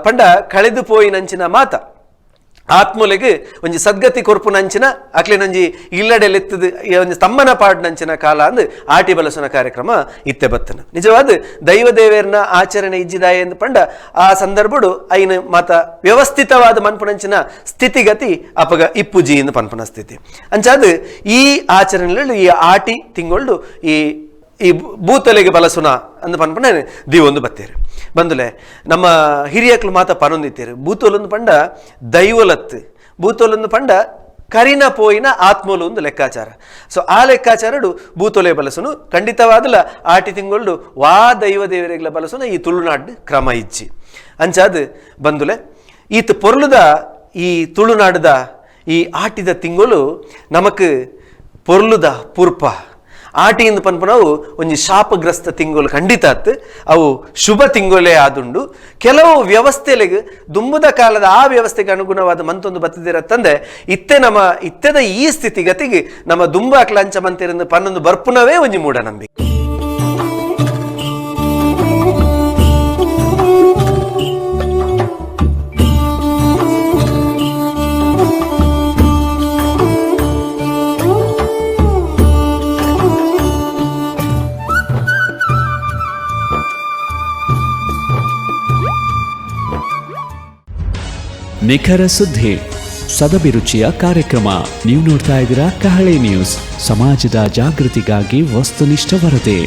ಪಂಡ ಕಳೆದು ಪೋಯಿನಂಚಿನ ಮಾತ ಆತ್ಮಲೆಗ್ ಒಂಜಿ ಸದ್ಗತಿ ಕೊರ್ಪುನಂಚಿನ ಅಕ್ಲಿನೊಂಜಿ ಇಲ್ಲಡೆಲೆತ್ತದು ಒಂಜಿ ತಮ್ಮನ ಪಾಡ್ನಂಚಿನ ಕಾಲ ಅಂದ್ ಆಟಿ ಬಲಸುನ ಕಾರ್ಯಕ್ರಮ ಇತ್ತೆ ಬತ್ತನ. ನಿಜವಾದ ದೈವ ದೇವೇರ್ನ ಆಚರಣೆ ಇಜ್ಜಿದಾಯ ಎಂದು ಪಂಡ ಆ ಸಂದರ್ಭಡು ಐನು ಮಾತ ವ್ಯವಸ್ಥಿತವಾದ ಮನ್ಪುನಂಚಿನ ಸ್ಥಿತಿಗತಿ ಅಪಗ ಇಪ್ಪುಜಿ ಎಂದು ಪನ್ಪುನ ಸ್ಥಿತಿ. ಅಂಚಾದ ಈ ಆಚರಣೆಗಳು ಈ ಆಟಿ ತಿಂಗಳು ಈ ಈ ಭೂತಲೆಗೆ ಬಲಸುನ ಅಂದ್ ಪನ್ಪುನ ದೀವೊಂದು ಬತ್ತೇರು ಬಂದುಲೆ ನಮ್ಮ ಹಿರಿಯಕ್ಲು ಮಾತ ಪನೊಂದಿತ್ತೇರು ಭೂತೋಲೊಂದು ಪಂಡ ದೈವಲತ್ತು ಭೂತೋಲೊಂದು ಪಂಡ ಕರಿನ ಪೋಯಿನ ಆತ್ಮಲು ಒಂದು ಲೆಕ್ಕಾಚಾರ. ಸೊ ಆ ಲೆಕ್ಕಾಚಾರಡು ಭೂತೊಲೆ ಬಲಸುನು ಖಂಡಿತವಾದಲ ಆಟಿ ತಿಂಗಳು ವಾ ದೈವ ದೇವರಿಗಳ ಬಲಸುನ ಈ ತುಳುನಾಡು ಕ್ರಮ ಇಜ್ಜಿ. ಅಂಚಾದ ಬಂದುಲೆ ಈತ ಪೊರ್ಲುದ ಈ ತುಳುನಾಡದ ಈ ಆಟಿದ ತಿಂಗಳು ನಮಕ್ ಪೊರ್ಲುದ ಪುರ್ಪ ಆಟಿಯಿಂದ ಪನ್ಪುನವು ಒಂಜಿ ಶಾಪಗ್ರಸ್ತ ತಿಂಗಳು ಖಂಡಿತ ಅತ್ತು ಅವು ಶುಭ ತಿಂಗಳೇ ಆದುಂಡು. ಕೆಲವು ವ್ಯವಸ್ಥೆಲೆಗ್ ದುಂಬುದ ಕಾಲದ ಆ ವ್ಯವಸ್ಥೆಗೆ ಅನುಗುಣವಾದ ಮಂತೊಂದು ಬತ್ತಿದಿರತ್ತಂದೆ ಇತ್ತೆ ನಮ್ಮ ಇತ್ತೆದ ಈ ಸ್ಥಿತಿಗತಿಗೆ ನಮ್ಮ ದುಂಬ ಕ್ಲಂಚ ಮಂತಿರಂದು ಪನ್ನೊಂದು ಬರ್ಪುನವೇ ಒಂಜಿ ಮೂಢನಂಬಿಕೆ. ನಿಖರ ಸುದ್ದಿ, ಸದಭಿರುಚಿಯ ಕಾರ್ಯಕ್ರಮ. ನೀವು ನೋಡ್ತಾ ಇದ್ದೀರಾ ಕಹಳೆ ನ್ಯೂಸ್, ಸಮಾಜದ ಜಾಗೃತಿಗಾಗಿ ವಸ್ತುನಿಷ್ಠ ವರದಿ.